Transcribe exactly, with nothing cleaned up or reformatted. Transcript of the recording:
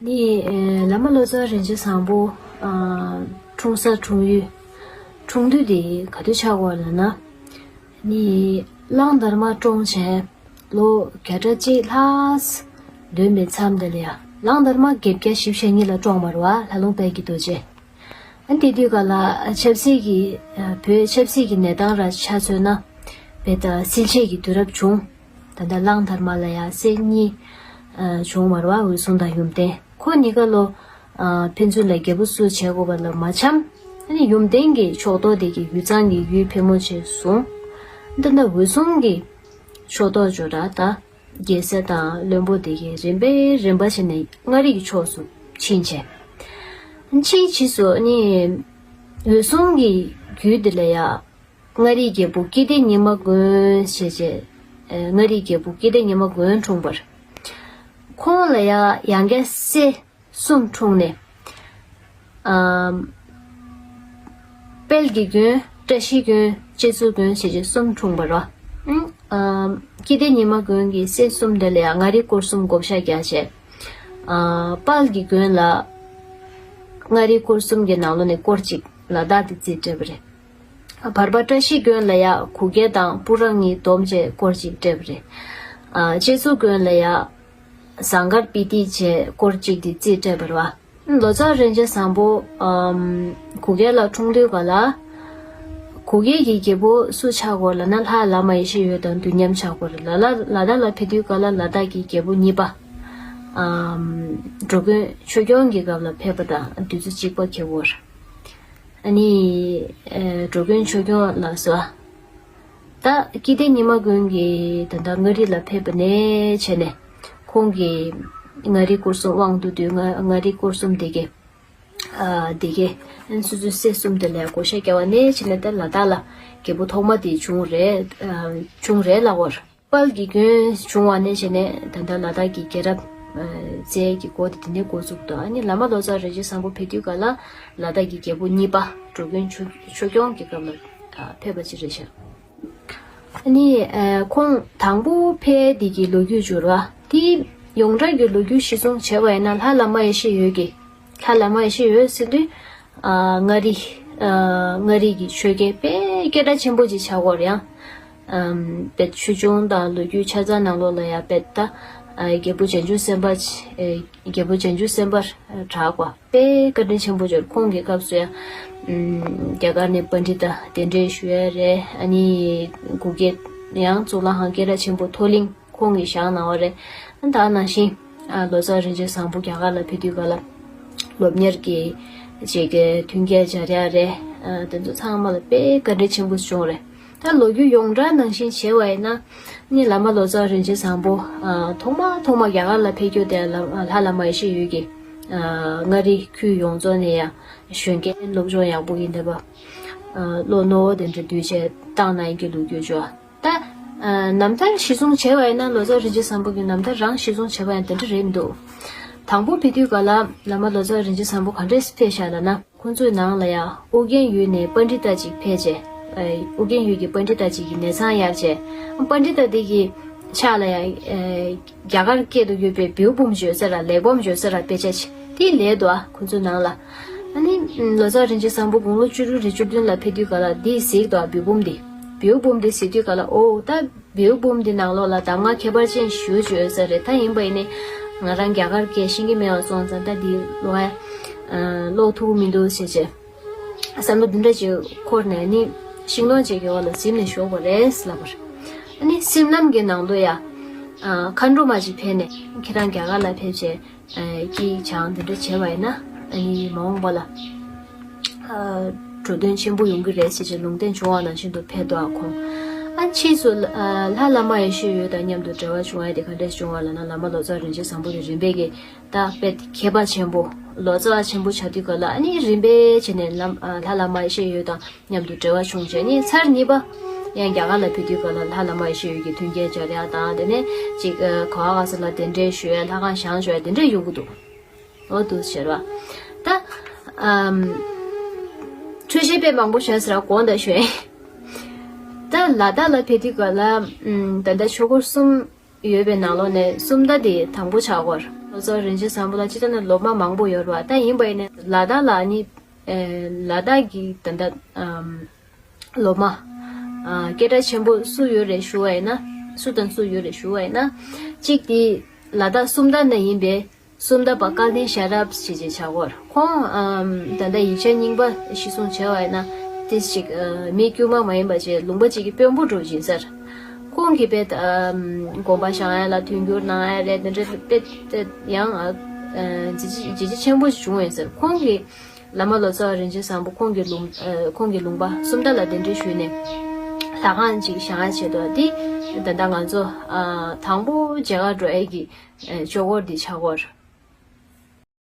ནི་ཨེ་བླ་མ་ལོ་ཙཱ་རིན་ཆེན་བཟང་པོ་ཨ་འཁྲུངས་ས་འཁྲུངས་ཡུལ་འཁྲུངས་དུས་དེ་ག་དུས་ཆགས་ཀྱི་ཡོད་ལབ་ན། ནི་གླང་དར་མ་བཀྲོངས་བྱས་ལོ་བརྒྱ་ཕྲག་གཅིག་ལྷག་འདོན་པའི་མཚམས་དེ་ལ་ཡ། གླང་དར་མ་བརྒྱད་བརྒྱ་བཞི་བཅུ་ཞེ་གཉིས་ལ་བཀྲོངས་པ་རེད་བ། ལྷ་ལུང་དཔལ་གྱི་རྡོ་རྗེ། ཨ་དེ་དུས་ག་ལ་ཆབ་སྲིད་ཀྱི་ཨ་བོད་ཆབ་སྲིད་ཀྱི་གནས་སྟངས་ར་ཆ་མཚོན་ན་དཔེ་ད་སྲིད་ཆད་ཀྱི་དུས་རབས་བྱུང་། ད་ལྟ་གླང་དར་མ་ལ་ཡ་སྲས་གཉིས་ཨ་བྱུང་བ་རེད་བ། འོད་སྲུང་དང་ཡུམ་བརྟན། ཁོ་གཉིས་ཀ་ལོ་ཨ་ཕན་ཚུན་ལ་རྒྱལ་པོ་སུ་བྱེད་དགོས་པ་ལ་མ་འཆམ། ཨ་ནི་ཡུམ་བརྟན་གྱི་ཕྱོགས་གཏོགས་དེ་གི་ཡུལ་གཙང་གི་ཡུལ་ཕལ་མོ་ཆེ་བཟུང་། ད་ལྟ་འོད་སྲུང་གི་ཕྱོགས་གཏོགས་ཇོ་ར་ད། རྒྱལ་སྲས་དང་བློན་པོ་དེ་གའི་རིམ་པས་རིམ་པ་བྱས་ནས་མངའ་རིས་ཀྱི་ཕྱོགས་སུ་ཕྱིན་བྱས། ཕྱིན་ཕྱིས་སུ་ནི་འོད་སྲུང་གི་རྒྱུད་དེ་ལ་ཡ་མངའ་རིས་རྒྱལ་པོ་སྐྱིད་ལྡེ་ཉི་མ་མགོན་ཞེས་བྱས། ཨེ་མངའ་རིས་རྒྱལ་པོ་སྐྱིད་ལྡེ་ཉི་མ་མགོན་འཁྲུངས་པར། ཁོང་ལ་ཡ་ཡང་བསྐྱར་སྲས་གསུམ་འཁྲུངས་ནས། ཨམ། དཔལ་གྱི་མགོན། བཀྲ་ཤིས་མགོན། ལྕེ་བཙུན་མགོན་ཞེས་བྱས་གསུམ་འཁྲུངས་པ་རེད། ཨང་། ཨམ། སྐྱིད་ལྡེ་ཉི་མ་མགོན་གྱི་སྲས་གསུམ་དེ་ལ་ཡང་མངའ་རིས་སྐོར་གསུམ་བགོ་བཤའ་རྒྱག་བྱས། ཨ། དཔལ་གྱི་མགོན་ལ་མངའ་རིས་སྐོར་གསུམ་གྱི་ནང་ལོགས་ནས་སྐོར་གཅིག་ལ་དྭགས་དེ་རྩིས་སྤྲད་པ་རེད། བར་པ་བཀྲ་ཤིས་མགོན་ལ་ཡ་གུ་གེ་དང་སྤུ་ར་གཉིས་བསྡོམས་བྱས་སྐོར་གཅིག་སྤྲད་པ་རེད། ཨ། ལྕེ་བཙུན་མགོན་ལ་ཡ་ཟངས་དཀར་སྤི་ཏི་བྱས་སྐོར་གཅིག་དེ་རྩིས་སྤྲད་པ་རེད་བ། ལོ་ཙཱ་རིན་ཆེན་བཟང་པོ་ཨམ། གུ་གེ་ལ་འཁྲུངས་དུས་ག་ལ། གུ་གེ་གི་རྒྱལ་པོ་སུ་ཆགས་ཀྱི་ཡོད་ལབ་ན་ལྷ་བླ་མ་ཡེ་ཤེས་འོད་དང་དུས་མཉམ་ཆགས་ཀྱི་ཡོད་རེད། ལ་ལ་ལ་དྭགས་ལ་ཕེབས་དུས་ག་ལ་ལ་དྭགས་ཀྱི་རྒྱལ་པོ་གཉིས་པ། ཨམ། འགྲོ་མགོན་ཆོས་སྐྱོང་གི་སྐབས་ལ་ཕེབས་པ་དང་དུས་ཚོད་གཅིག་པ་ཁེལ་ཡོད་རེད། ཨ་ནི། ཨེ། འགྲོ་མགོན་ཆོས་སྐྱོང་ལགས་སོ། ད་སྐྱིད་ལྡེ་ཉི་མ་མགོན་གྱིས་ད་ལྟ་མངའ་རིས་ལ་ཕེབས་པ་ནས་བྱས་ནས་ཁོང་གིས་མངའ་རིས་སྐོར་གསུམ་དབང་བསྡུ་དུས་མངའ་མངའ་རིས་སྐོར་གསུམ་དེ་གའི། ཨ། དེ་གའི་སོ་སོའི་སྲས་གསུམ་དེ་ལ་བགོ་བཤའ་བརྒྱབ་པ་ནས་བྱས་ནས་ད་ལ་དྭགས་ལ་རྒྱལ་པོ་ཐོག་མ་དེ་བྱུང་རེད། ཨ། བྱུང་རེད་ལབ་པ་རེད། དཔལ་གྱི་མགོན་བྱུང་བ་ནས་བྱས་ནས་ད་ལྟ་ལ་དྭགས་ཀྱི་རྒྱལ་རབས་ཨ་རྩལ་གྱི་འགོ་དེ་དེ་ནས་འགོ་བཙུགས་འདུག་ཨ་ནི་བླ་མ་ལོ་ཙཱ་རིན་ཆེན་བཟང་པོ་ཕེབས་དུས་ག་ལ་ལ་དྭགས་ཀྱི་རྒྱལ་པོ་གཉིས་པ་འགྲོ་མགོན་ཆོས་ཆོས་སྐྱོང་གི་སྐབས་ལ་ཨ་ཕེབས་པ་ཅིག་རེད་ཤག་ཨ་ནི་ཨ་ཁོང་དང་པོ་ཕེབས་དེ་གི་ལོ་རྒྱུས་འབྱོར་བ་དེ་ཡོངས་གྲགས་ཀྱི་ལོ་རྒྱུས་གཞི་བཟུང་བྱས་པ་ཡིན་ན་ལྷ་བླ་མ་ཡེ་ཤེས་འོད་ཀྱི། ལྷ་བླ་མ་ཡེ་ཤེས་འོད་ཟེར་དུས། ཨ། མངའ་རིས། ཨ། མངའ་རིས་ཀྱི་ཆོས་རྒྱལ་དཔེ་སྐད་གྲགས་ཆེན་པོ་ཅིག་ཆགས་ཡོད་རེད་ཡ། ཨམ། དཔེ་ཆོས་འབྱུང་དང་ལོ་རྒྱུས་ཆ་ཚང་ནང་ལོགས་ལ་ཡ་དཔེ་ད། ཨ། རྒྱལ་པོ་བྱང་ཆུབ་སེམས་དཔའ། ཨེ། རྒྱལ་པོ་བྱང་ཆུབ་སེམས་དཔར་གྲགས་པ་དཔེ་བཀའ་དྲིན་ཆེན་པོ་ཅིག་ཡོད་རེད། ཁོང་གི་སྐབས་སུ་ཡ། ཨམ། རྒྱ་གར་ནས་པཎྜི་ཏ་གདན་འདྲེན་ཞུ་ཡ་རེད། ཨ་ནི་གུ་གེ་ཡང་གཙུག་ལག་ཁང་སྐད་གྲགས་ཆེན་པོ་མཐོ་གླིང་ཁོང་གིས་བཞེངས་གནང་བ་རེད། ཨ་ད་ནང་བཞིན་ཨ་ལོ་ཙཱ་རིན་ཆེན་བཟང་པོ་རྒྱ་གར་ལ་ཕེབས་དུས་ག་ལ་སློབ་གཉེར་གྱི་བྱེད་སྒོའི་མཐུན་རྐྱེན་སྦྱར་ཡ་རེད། ཨ་དེ་ཚོ་ཚང་མ་ལ་དཔེ་བཀའ་དྲིན་ཆེན་པོ་བྱུང་རེད། ད་ལོ་རྒྱུས་ཡོངས་གྲགས་ནང་བཞིན་བྱས་པ་ཡིན་ན་ནི་བླ་མ་ལོ་ཙཱ་རིན་ཆེན་བཟང་པོ་ཨ་ཐོག་མ་ཐོག་མ་རྒྱ་གར་ལ་ཕེབས་རྒྱུ་དེ་ལ་ལྷ་བླ་མ་ཡེ་ཤེས་འོད་ཀྱིས་ཨ་མངའ་རིས་ཁུལ་ཡོངས་རྫོགས་ནས་ཡ་གཞོན་སྐྱེས་སློབ་སྦྱོང་ཡག་པོ་ཡིན་བསྡད་པ་ཨ་བློ་རྣོ་བོ་དེ་འདྲ་བསྡུས་བྱས་བཏང་གནང་ཡིན་གྱི་ལོ་རྒྱུས་བྱུང་། ད། ཨ། རྣམ་ཐར་གཞི་བཟུང་བྱས་པ་ཡིན་ན་ལོ་ཙཱ་རིན་ཆེན་བཟང་པོ་གི་རྣམ་ཐར་རང་གཞི་བཟུང་བྱས་པ་ཡང་དེ་འདྲ་རེད་མི་འདུག་དང་པོ་ཕེབས་དུས་ག་ལ་བླ་མ་ལོ་ཙཱ་རིན་ཆེན་བཟང་པོ་ག་འདྲས་ཕེབས་ཤག་ལབ་ན། ཁོང་ཚོའི་ནང་ལ་ཡང་ཨོ་རྒྱན་ཡུལ་ནས་པཎྜི་ཏ་ཅིག་ཕེབས་རྗེས། ཨ། ཨོ་རྒྱན་ཡུལ་གྱི་པཎྜི་ཏ་ཅིག་གི་གནས་ཚང་གཡར་རྗེས། པཎྜི་ཏ་དེ་གི་ཕྱག་ལ་ཡང་། ཨ། རྒྱ་གར་སྐད་དུ་ཡོད་པའི་བེའུ་བུམ་བརྗོད་ས་ར་གླེགས་བམ་བརྗོད་ས་ར་དཔེ་ཆ་ཅིག་དེ་ལས་འདུག་ཨ་ཁོང་ཚོའི་ནང་ལ། ཨ་ནི་ལོ་ཙཱ་རིན་ཆེན་བཟང་པོ་དགུང་ལོ་བཅུ་དྲུག་རེ་བཅུ་བདུན་ལ་ཕེབས་དུས་ག་ལ་འདི་གཟིགས་འདུག་ཨ་བེའུ་བུམ་འདི། བེའུ་བུམ་འདི་གཟིགས་དུས་ག་ལ་ཨོ་ད་བེའུ་བུམ་འདི་ནང་ལོགས་ལ་གདམས་ངག་ཁྱད་པར་ཅན་ཞེ་པོ་ཅིག་ཡོད་ས་རེད། ད་ཡིན་པ་ཡིན་ནའི་ང་རང་རྒྱ་གར་སྐད་ཤེས་ཀྱི་མེད་པ་སོང་ཙང་ད་འདི་ཀློག་ཡ། ཨ། ཀློག་ཐུབ་ཀྱི་མི་འདུག་ཟེར་བྱས། བསམ་བློ་འདི་འདྲ་ཅིག་འཁོར་ནས་ནི་ཤིང་སྡོང་ཅིག་གི་འོག་ལ་གཟིམ་ནས་བཞུགས་པ་རེད་ལབ་པ་རེད། ཨ་ནི་གཟིམ་ལམ་གྱི་ནང་དུ་ཡ། ཨ། མཁའ་འགྲོ་མ་ཅིག་ཕེབས་ནས་ཁྱེད་རང་རྒྱ་གར་ལ་ཕེབས་བྱས། ཨ། སྐྱིད་སྦྱངས་འདི་འདྲ་བྱས་པ་ཡིན་ན་ཨ་ནི་མ་འོངས་པ་ལ། ཨ། འགྲོ་དོན་ཆེན་པོ་ཡོང་གི་རེད་ཟེར་བྱས་ལུང་བསྟན་བྱུང་བ་ནང་བཞིན་དུ་ཕེབས་འདུག་ཨ་ཁོང་། ཨ་ཕྱིས་སུ་ཨ་ལྷ་བླ་མ་ཡེ་ཤེས་འོད་དང་མཉམ་དུ་འབྲེལ་བ་བྱུང་ཡ་དེ་ག་འདྲས་བྱུང་བ་ལབ་ན་བླ་མ་ལོ་ཙཱ་རིན་ཆེན་བཟང་པོ་དེ་རིམ་པས་ཀྱིས། ད་དཔེ་མཁས་པ་ཆེན་པོ་ལོ་ཙཱ་བ་ཆེན་པོ་ཆགས་དུས་ག་ལ་ཨ་ནི་རིམ་པས་བྱས་ནས་ལམ་ཨ་ལྷ་བླ་མ་ཡེ་ཤེས་འོད་དང་མཉམ་དུ་འབྲེལ་བ་བྱུང་བྱས་ནི་ཚར་གཉིས་པ་ཡང་རྒྱ་གར་ལ་ཕེབས་དུས་ག་ལ་ལྷ་བླ་མ་ཡེ་ཤེས་འོད་ཀྱིས་མཐུན་རྐྱེན་སྦྱར་ཡ་དང་དེ་ནས་ཅིག་ཨ་ག་བ་ག་ས་ལ་གདན་འདྲེན་ཞུ་ཡ་ལྷ་ཁང་བཞེངས་ཞུ་ཡ་དེ་འདྲས་ཡོང་གི་འདུག་འོ་འདུག་ཟེར་བ། ད་ཨམ་འཕྲོས་བཤད་དཔེ་མང་པོ་བྱས་ཟེར་བ་དགོངས་དག་ཞུ་ཡ། ད་ལ་དྭགས་ལ་ཕེབས་དུས་ག་ལ་ཨམ་ད་ལྟ་ཆོས་འཁོར་གསུམ། ཡོད་པའི་ནང་ལོགས་ནས་སུམ་མདའ་དེ་དང་པོ་ཆགས་ཀྱི་ཡོད་རེད། ལོ་ཙཱ་བ་རིན་ཆེན་བཟང་པོ་ལ་སྤྱིར་བཏང་ནས་སློབ་མ་མང་པོ་ཡོད་རེད་བ། ད་ཡིན་པ་ཡིན་ནའི་ལ་དྭགས་ལ་ནི་ཨེ་ལ་དྭགས་ཀྱི་ད་ལྟ་ཨམ་སློབ་མ་ཨ་སྐད་གྲགས་ཆེན་པོ་སུ་ཡོད་རེད་ཞུ་བ་ཡིན་ན། སུ་དང་སུ་ཡོད་རེད་ཞུ་བ་ཡིན་ན། གཅིག་དེ་ལ་དྭགས་སུམ་མདའ་ནས་ཡིན་པའི་སུམ་མདའ་པ་སྐལ་ལྡན་ཤེས་རབ་ཞེས་བྱ་བ། ཁོང་ཨམ་ད་ལྟ་ཡིག་ཆ་རྙིང་པ་གཞིར་བཟུང་བྱས་པ་ཡིན་ན་དེ་ཞིག་ཨ་མི་དཀྱུས་མ་མ་ཡིན་པ་ཅིག་ལུང་པ་ཅིག་གི་དཔོན་པོ་འདྲ་བོ་ཅིག་ཡིན་ས་རེད། ཁོང་གིས་དཔེ་ད་ཨམ་དགོན་པ་བཞེངས་ཡ་ལ་མཐུན་འགྱུར་གནང་ཡ་རེད། དེ་འདྲ་དཔེ་དཔེ་ཡང་ཨ་ཨ་བྱས་རྗེས་བྱས་རྗེས་ཆེན་པོ་ཞིག་བྱུང་ཡོད་ས་རེད། ཁོང་གིས་བླ་མ་ལོ་ཙཱ་བ་རིན་ཆེན་བཟང་པོ་ཁོང་གི་ལུང་ཨ་ཁོང་གི་ལུང་པ་སུམ་མདའ་ལ་གདན་འདྲེན་ཞུས་ནས་ལྷ་ཁང་ཅིག་བཞེངས་ཡ་བྱས་འདུག་དེ་ད་ལྟ་ང་ཚོ་ཨ་དང་པོ་མཇལ་ཁ་འགྲོ་ཡ་གི་ཨ་ཆོས་སྐོར་འདི་ཆགས་ཀྱི་ཡོད་རེད།